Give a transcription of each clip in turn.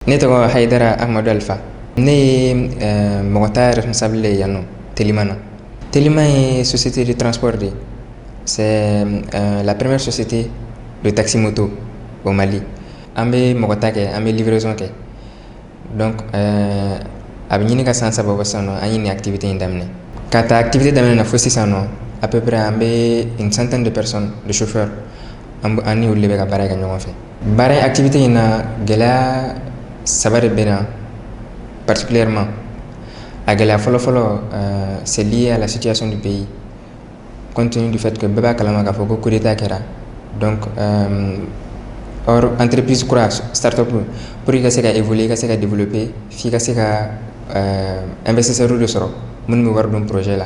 Ne tɔgɔ Hayidara Ahmadu Alfa. Ne ye mɔgɔ ta responsable ye yan nɔ Telima na. Telima ye société de transport de ye. C'est la première société de taxi moto au Mali. An bɛ mɔgɔ ta kɛ, an bɛ livraison kɛ. Donc a bɛ ɲini ka san 3 bɔ sisan nɔ an ye nin activité in daminɛ. Ka ta activité daminɛ na fo sisan nɔ, à peu près an bɛ une centaine de personnes, de chauffeurs, an ni olu de bɛ ka baara kɛ ɲɔgɔn fɛ. Baara activité in na, gɛlɛya saba de bɛ na particulièrement. A gɛlɛya fɔlɔ-fɔlɔ, c'est lié à la situation du pays, compte tenu du fait que bɛɛ b'a kalama k'a fɔ ko coup d'état kɛra. Donc or entreprise kura, start-up, pour i ka se ka évoluer, i ka se ka développer, f'i ka se ka investisseur de sɔrɔ minnu bɛ wari don projet la.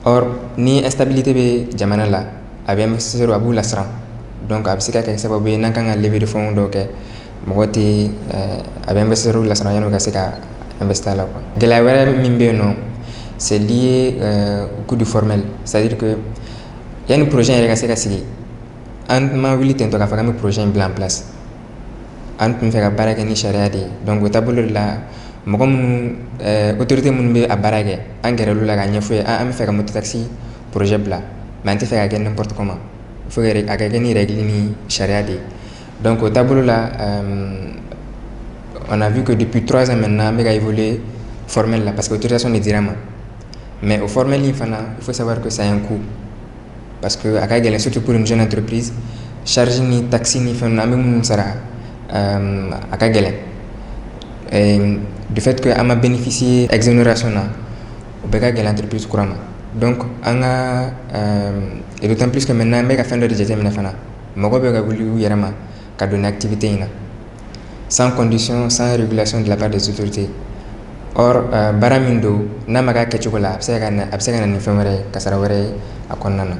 Or ni instabilité bɛ jamana la, a bɛ investisseur, a b'u lasiran. Donc a bɛ se ka kɛ sababu ye, n'an kan ka levée de fonds dɔw kɛ, mɔgɔ tɛ, a bɛ investisseur lasiran yan'u ka se ka investir a la quoi. Gɛlɛya wɛrɛ min bɛ yen nɔ, c'est lié au coût du formel, c'est-à-dire que yanni projet yɛrɛ ka se ka sigi, an ma wuli ten tɔ k'a fɔ k'an bɛ projet in bila en place. An tun fɛ ka baara kɛ ni sariya de ye. Donc o taabolo de la, mɔgɔ minnu, autorité minnu bɛ a baara kɛ, an gɛrɛl'u la k'a ɲɛf'u ye: an bɛ fɛ ka mototaxi projet bila, mais an tɛ fɛ ka kɛ n'importe comment, il faut a ka kɛ ni règle ni sariya de ye. Donc o taabolo la, on a vu que depuis 3 ans maintenant, an bɛ ka évoluer formel la, parce que autorisation de dira ma. Mais o formel in fana, il faut savoir que ça a un coût, parce que a ka gɛlɛn, surtout pour une jeune entreprise, charge ni taxe ni fɛn ninnu an bɛ minnu sara, a ka gɛlɛn. Du fait que an ma bénéficier exonération na, o bɛɛ ka gɛlɛn entreprise kura ma. Donc an ka, et d'autant plus que maintenant an bɛ ka fɛn dɔ de jateminɛ fana, mɔgɔ bɛ ka wuli u yɛrɛ ma ka don activité in na sans condition, sans régulation de la part des autorités. Or baara min don, n'a ma k'a kɛcogo la, a bɛ se ka na ni fɛn wɛrɛ ye, kasara wɛrɛ ye a kɔnɔna na.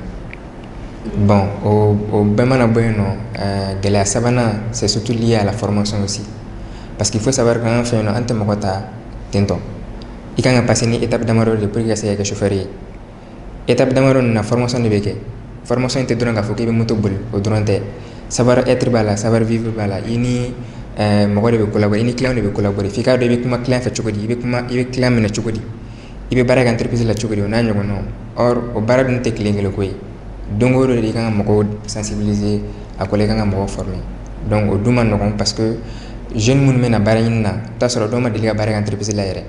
Bon, o bɛɛ mana bɔ yen nɔ, gɛlɛya sabanan, c'est surtout lié à la formation aussi, parce qu'il faut savoir que an fɛ yen nɔ, an tɛ mɔgɔ ta ten tɔ. I kan ka passer ni étape damadɔ de pour que ka se ka kɛ chauffeur ye. Étape damadɔ ninnu na, formation de bɛ kɛ. Formation tɛ dɔrɔn k'a fɔ k'i bɛ moto boli, o dɔrɔn tɛ. Savoir être b'a la, savoir vivre b'a la. I ni mɔgɔ de bɛ collaborer, i ni client de bɛ collaborer. F'i k'a dɔn i bɛ kuma client fɛ cogo di, i bɛ kuma, i bɛ client minɛ cogo di, i bɛ baara kɛ entreprise la cogo di, o n'a ɲɔgɔnnaw. Or o baara dun tɛ tile kelen ko ye. Don o don de i kan ka mɔgɔw sensibiliser a ko la, i kan ka mɔgɔw former. Donc o dun ma nɔgɔn, parce que jeune minnu bɛ na baara ɲini na, i bɛ taa sɔrɔ dɔw ma deli ka baara kɛ entreprise la yɛrɛ,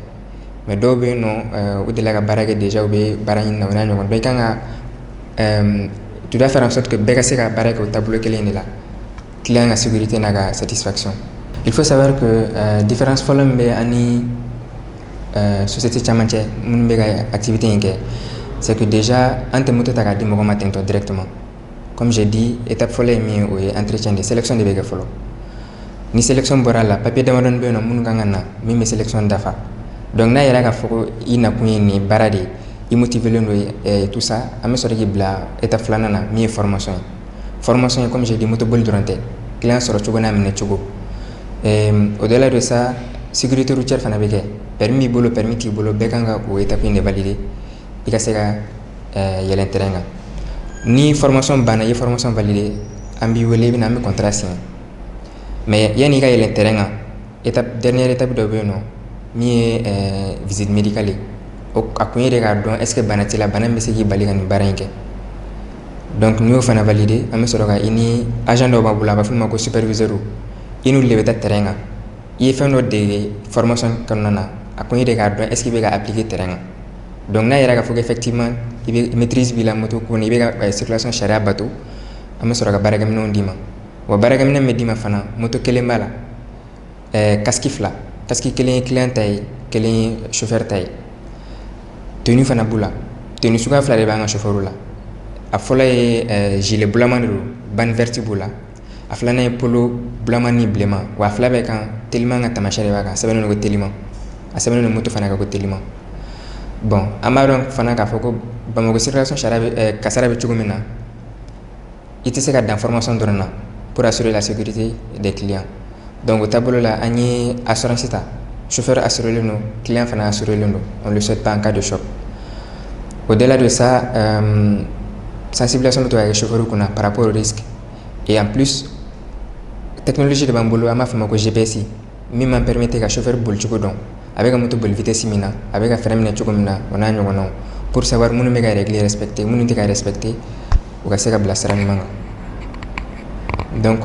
mais dɔw bɛ yen nɔ, u delila ka baara kɛ déjà, u bɛ baara ɲini na, o n'a ɲɔgɔn. Donc i kan ka, tu dois faire en sorte que bɛɛ ka se ka baara kɛ o taabolo kelen de la, client ka sécurité n'a ka satisfaction. Il faut savoir que différence fɔlɔ min bɛ an ni société caman cɛ minnu bɛ ka activité in kɛ, c'est que déjà an tɛ moto ta k'a di mɔgɔ ma ten tɔ directement. Comme j'ai dit, étape fɔlɔ ye min ye, o ye entretien de sélection de bɛ kɛ fɔlɔ. Ni sélection bɔra a la, papier damadɔni bɛ yen nɔ minnu kan ka na min bɛ sélection dafa. Donc n'a yɛrɛ k'a fɔ ko i nakun ye nin baara de ye, i motivé don et tout ça, an bɛ sɔrɔ k'i bila étape filanan na min ye formation ye. Formation ye, comme j'ai dit, moto boli dɔrɔn tɛ, client sɔrɔ cogo n'a minɛ cogo. Au-delà de ça, sécurité routière fana bɛ kɛ. Permis b'i bolo, permis t'i bolo, bɛɛ kan ka o étape in de valider i ka se ka yɛlɛn terrain kan. Ni formation banna, i ye formation valider, an b'i wele, i bɛ na, an bɛ contrat signer. Mais yanni i ka yɛlɛn terrain kan, étape, dernière étape dɔ bɛ yen nɔ min ye visite médicale ye. O a kun ye de k'a dɔn est ce que bana t'i la, bana min bɛ se k'i bali ka nin baara in kɛ. Donc n'i y'o fana valider, an bɛ sɔrɔ ka i ni agent dɔw b'a bolo, a bɛ f'o ma ko superviseur, i n'olu de bɛ taa terrain kan. I ye fɛn dɔ dege formation kɔnɔna na, a kun ye de k'a dɔn est ce que i bɛ ka appliquer terrain kan. Donc n'a yɛrɛ k'a fɔ effectivement i bɛ maîtrise b'i la moto ko, i bɛ ka circulation sariya bato, an bɛ sɔrɔ ka baarakɛminɛnw d'i ma. Wa baarakɛminɛn bɛ d'i ma fana, moto kelen b'a la, casque fila, casque kelen ye client ta ye, kelen ye chauffeur ta ye. Tenue fana b'u la. Tenue suguya fila de b'an ka chauffeur la. A fɔlɔ ye gilet bulaman de don, bande verte b'o la. A filanan ye polo bulaman ni bilenman. Wa a fila bɛɛ kan, Teliman ka taamasiyɛn de b'a kan, a sɛbɛnnen don ko Teliman, a sɛbɛnnen don moto fana kan ko Teliman. Bon, an b'a dɔn fana k'a fɔ ko Bamakɔ circulation sariya bɛ kasara bɛ cogo min na, i tɛ se ka dan formation dɔrɔn na pour assurer la sécurité des clients. Donc o taabolo la, an ye assurance ta. Chauffeur assuré don, client fana assuré don, on le souhaite pas, en cas de choc. Au-delà de ça, sensibilisation bɛ to ka kɛ chauffeur kunna par rapport au risque. Et en plus, technologie de b'an bolo, an b'a fɔ o ma ko GPS. Min m'an permettre ka chauffeur bolicogo dɔn, a bɛ ka moto boli vitesse min na, a bɛ ka frein minɛ cogo min na, o n'a ɲɔgɔnnaw, pour savoir minnu bɛ ka règle respecter, minnu tɛ ka respecter, u ka se ka bila sira ɲuman kan. Donc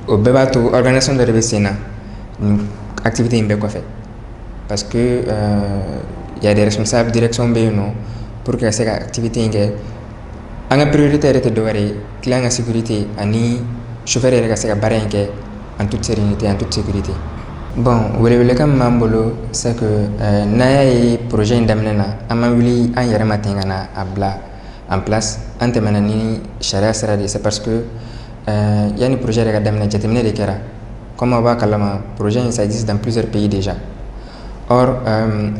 o bɛɛ b'a to organisation dɔ de bɛ sen na nin activité in bɛɛ kɔfɛ, parce que y a des responsables, direction bɛ yen nɔ pour que ka se ka activité in kɛ. An ka priorité yɛrɛ tɛ dɔwɛrɛ ye, client ka sécurité ani chauffeur yɛrɛ ka se ka baara in kɛ en toute sérénité, en toute sécurité. Bon, welewelekan min b'an bolo, c'est que n'an y'a ye projet in daminɛ na, an ma wuli an yɛrɛ ma ten ka na a bila en place, an tɛmɛna ni sariya sira de. C'est parce que yanni projet yɛrɛ ka daminɛ, jateminɛ de kɛra. Comme aw b'a kalama, projet in, ça existe dans plusieurs pays déjà. Or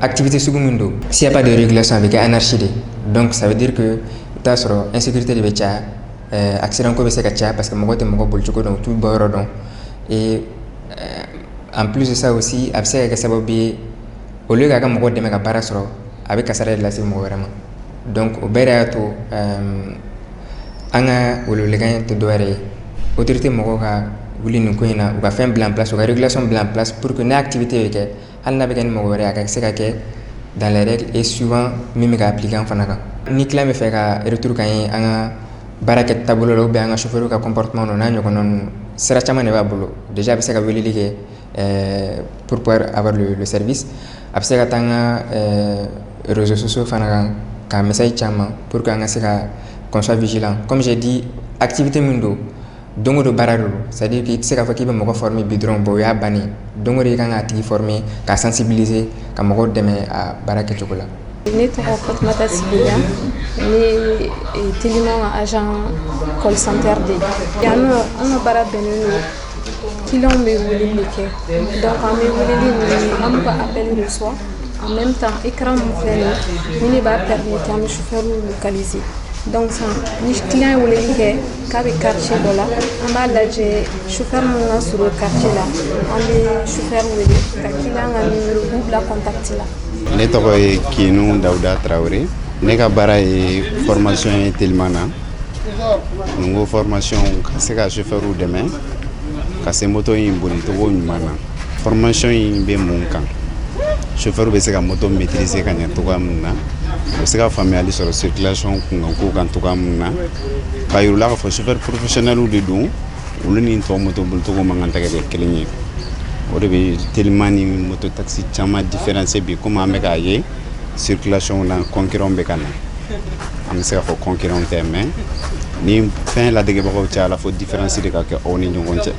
activité sugu min don, s'il y a pas de régulation, a bɛ kɛ anarchie de. Donc ça veut dire que i bɛ taa sɔrɔ insécurité de bɛ caya, accident ko bɛ se ka caya, parce que mɔgɔ tɛ mɔgɔ bolicogo dɔn, u t'u bɔyɔrɔ dɔn. Et en plus de ça aussi, a bɛ se ka kɛ sababu ye, au lieu k'a ka mɔgɔw dɛmɛ ka baara sɔrɔ, a bɛ kasara de lase mɔgɔ wɛrɛ ma. Donc o bɛɛ de y'a to an ka welewelekan tɛ dɔwɛrɛ ye, autorité mɔgɔw ka wuli nin ko in na, u ka fɛn bila en place, u ka régulation bila en place, pour que n'a activité bɛ kɛ, hali n'a bɛ kɛ ni mɔgɔ wɛrɛ ye, a ka se ka kɛ dans les règles et suivant min bɛ ka appliquer an fana kan. Ni client bɛ fɛ ka retour k'an ye an ka baara kɛ taabolo la, ou bien an ka chauffeur ka comportement na, o n'a ɲɔgɔnna ninnu, sira caman de b'a bolo. Déjà, a bɛ se ka weleli kɛ pour pouvoir avoir le service. A bɛ se ka taa an ka réseaux sociaux fana kan ka message caman pour que an ka se ka qu'on soit vigilant. Comme j'ai dit, activité min don, don o don baara de don. C'est à dire que i tɛ se k'a fɔ k'i bɛ mɔgɔ former bi dɔrɔn, bon, o y'a bannen. Don o don i kan k'a tigi former, k'a sensibiliser, ka mɔgɔw dɛmɛ a baara kɛcogo la. Ne tɔgɔ Fatumata Sibiya, ne ye Teliman ka agent call center de ye. Yan nɔ, an ka baara bɛnnen don clients bɛ weleli de kɛ. Donc an bɛ weleli ninnu, an b'u ka appel reçoit. En même temps, écran min filɛ nin ye, ni ne b'a permettre an bɛ chauffeur localiser. Donc sisan, ni client ye weleli kɛ k'a bɛ quartier dɔ la, an b'a lajɛ chauffeur min ka surun quartier la, an bɛ chauffeur wele ka client ka numéro k'u bila contact la. Ne tɔgɔ ye Kinu Dawuda Tarawele. Ne ka baara ye formation ye Teliman na. Nin ko formation ka se ka chauffeurw dɛmɛ ka se moto in bolicogo ɲuman na. Formation in bɛ mun kan? Chauffeur bɛ se ka moto maîtriser ka ɲɛ cogoya min na, u bɛ se ka faamuyali sɔrɔ circulation kunkanko kan cogoya min na, k'a yir'u la k'a fɔ chauffeur professionnel de don, olu ni tɔ moto bolicogo man kan tɛ ka kɛ kelen ye. O de bɛ Teliman ni moto taxi caman différencier bi. Komi an bɛ k'a ye circulation na, concurrent bɛ ka na, an bɛ se k'a fɔ concurrent tɛ, mais ni fɛn ladegebagaw cayala, fo différence de ka kɛ aw ni ɲɔgɔn cɛ.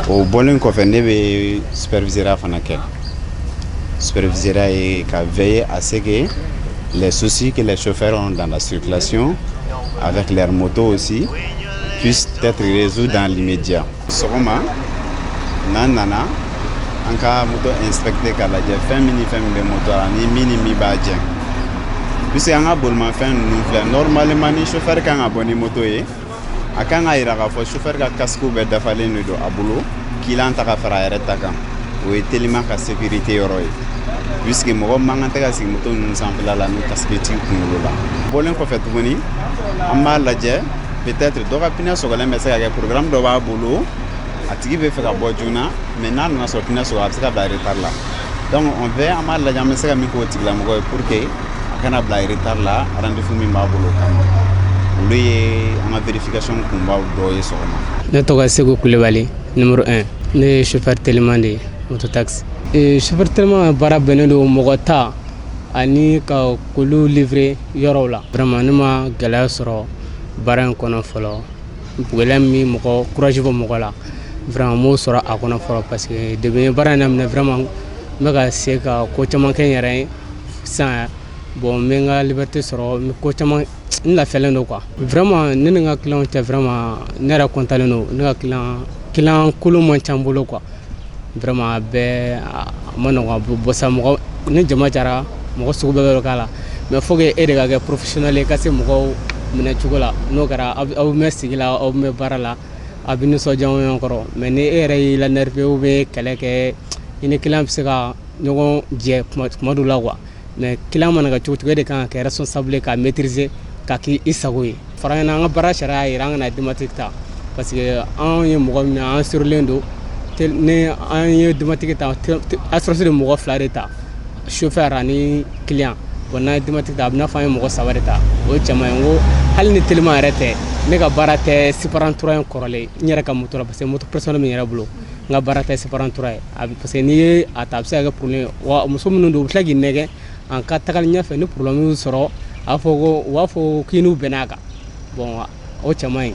O bɔlen kɔfɛ, ne bɛ supervisorat fana kɛ. Supervisorat ye ka veiller à ce que les soucis que les chauffeurs ont dans la circulation avec leur moto aussi puissent être résolus dans l'immédiat. Sɔgɔma n'an nana an ka moto inspecter k'a lajɛ fɛn min ni fɛn min bɛ moto la, ni min ni min b'a jɛ, puisque an ka bolimafɛn ninnu filɛ, normalement ni chauffeur kan ka bɔ ni moto ye, a kan ka yira k'a fɔ chauffeur ka casque bɛɛ dafalen de don a bolo, client ta ka fara a yɛrɛ ta kan. O ye Teliman ka sécurité yɔrɔ ye, puisque mɔgɔ man kan tɛ ka sigi moto ninnu sanfɛla la ni casque t'i kunkolo la. Bɔlen kɔfɛ tuguni, an b'a lajɛ, peut-être dɔ ka pneu sɔgɔlen bɛ se ka kɛ, programme dɔ b'a bolo, a tigi bɛ fɛ ka bɔ joona, mais n'a nana sɔrɔ pneu sɔgɔ, a bɛ se ka bila retard la. Donc on fait, an b'a lajɛ an bɛ se ka min k'o tigilamɔgɔ ye pour que a kana bila retard la rendez-vous min b'a bolo kama. Olu ye an ka vérification kunbaw dɔ ye sɔgɔma. Ne tɔgɔ Segu Kulibali, numéro 1. Ne ye chauffeur teliman de ye, moto taxi. Chauffeur teliman baara bɛnnen don mɔgɔ ta ani ka k'olu livrer yɔrɔw la. Vraiment, ne ma gɛlɛya sɔrɔ baara in kɔnɔ fɔlɔ. Gɛlɛya min mɔgɔ courage bɔ mɔgɔ la, vraiment n m'o sɔrɔ a kɔnɔ fɔlɔ, parce que depuis n ye baara in daminɛ, vraiment n bɛ ka se ka ko caman kɛ n yɛrɛ ye sisan. Bon, n bɛ n ka liberté sɔrɔ, n bɛ ko caman, n lafiyalen don quoi. Vraiment, ne ni n ka client cɛ, vraiment ne yɛrɛ content don. Ne ka client kolon man ca n bolo quoi. Vraiment, a bɛɛ a ma nɔgɔn, a bɔ sa mɔgɔ ni jama cayara, mɔgɔ sugu bɛɛ bɛ k'a la, mais faut que e de ka kɛ professionnel ye ka se mɔgɔw minɛ cogo la. N'o kɛra, aw bɛ mɛn sigi la, aw bɛ mɛn baara la, a bɛ nisɔndiya ɲɔgɔn kɔrɔ. Mais ni e yɛrɛ y'i la nerveux ou bien kɛlɛ kɛ, i ni client bɛ se ka ɲɔgɔn jɛ kuma dɔw la quoi. Mais client mana kɛ cogo cogo, e de kan ka kɛ responsable ye k'a maîtriser k'a k'i i sago ye. Fara ɲɛna, an ka baara sariya y'a jira an kana dématique ta, parce que anw ye mɔgɔ min ye, an sirilen don. Ni an ye denbatigi ta, assurance de mɔgɔ fila de ta, chauffeur ani client. Bon, n'an ye denbatigi ta, a bɛ n'a fɔ an ye mɔgɔ saba de ta. O ye cɛman ye. N ko hali ni teliman yɛrɛ tɛ, ne ka baara tɛ Siparan 3 in kɔrɔlen n yɛrɛ ka moto la, parce que moto personnel min yɛrɛ bolo, n ka baara tɛ Siparan 3 ye, parce que n'i ye a ta, a bɛ se ka kɛ problème ye. Wa muso minnu don, u bɛ tila k'i nɛgɛ en ka tagali ɲɛfɛ. Ni problème y'u sɔrɔ, a b'a fɔ ko u b'a fɔ k'i n'u bɛn'a kan. Bon, o cɛ man ɲi.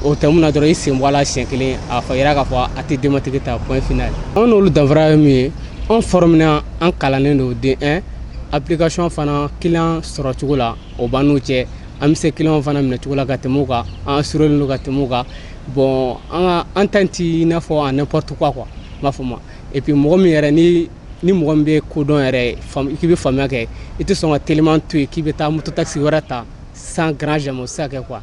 O tɛ mun na dɔrɔn, i sen bɔ a la siɲɛ kelen, a fɔ yira k'a fɔ a tɛ denbatigi ta, point final. Anw n'olu danfara ye min ye, anw formé, an kalannen don de 1 application fana client sɔrɔ cogo la, o b'an n'u cɛ. An bɛ se client fana minɛ cogo la ka tɛmɛ u kan, an assuré don ka tɛmɛ u kan. Bon, an ka an ta ti i n'a fɔ en n'importe quoi quoi, n b'a fɔ ma. Et puis mɔgɔ min yɛrɛ ni mɔgɔ min bɛ kodɔn yɛrɛ, k'i bɛ faamuya kɛ, i tɛ sɔn ka teliman to yen k'i bɛ taa moto taxi wɛrɛ ta sans grand jamais. O tɛ se ka kɛ quoi.